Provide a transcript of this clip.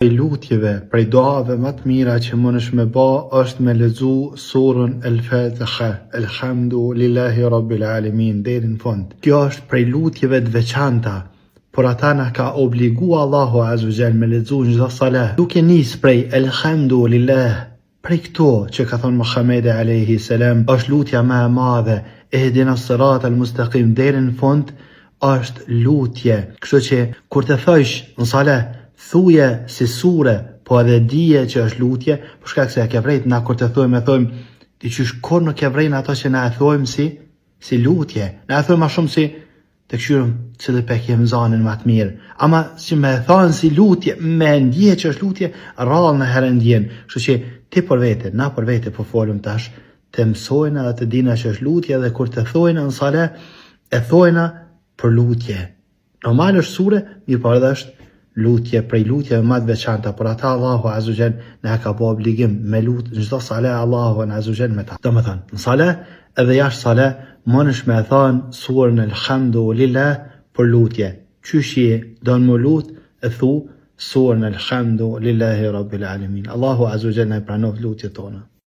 Prej lutjeve, prej duave ma të mira që mundesh me ba është me lexu surën El Fatiha, Elhamdu Lillahi Rabbil Alemin deri në fund. Kjo është prej lutjeve të veçanta, por ata na ka obligu Allahu Azza wa Jall me lexu në çdo sala. Duke nis prej Elhamdu Lillah Prej këtu që ka thonë Muhamedi alejhi selam është lutja më e madhe, Ihdina sirat al mustaqim deri në fund është lutje. Kështu që kur të thojsh në sale, thuje si sure, po edhe dije që është lutje, për shkak se e ke vrejt na kur të thojmë e thojmë diqysh kur nuk e vrejnë ato që na e thojmë si si lutje. Na e thojmë ma shumë si Të kqyrim cili pe kem zanin ma të mirë. Ama si me thanë si lutje, me ndje që është lutje, rrallë nëherë e ndjen. Kështu që ti për vete, na për vete po folëm tash, të mësojna dhe të dina që është lutje dhe kur të thojna në sale, e thojna për lutje. Normal është sure, mirëpo edhe është lutje prej lutjeve ma të veçanta, por ata Allahu Azza wa Jall na e ka bo obligim me lut në çdo sale Allahu Azza wa Jall me ta. Domethënë, në sale edhe jashtë sale mundesh me e thanë surën Elhamdu Lillah për lutje. Qysh je don me lut e thu surën Elhamdu Lillahi Rabbil Alamin. Allahu Azza wa Jall na i pranoftë lutjet tona.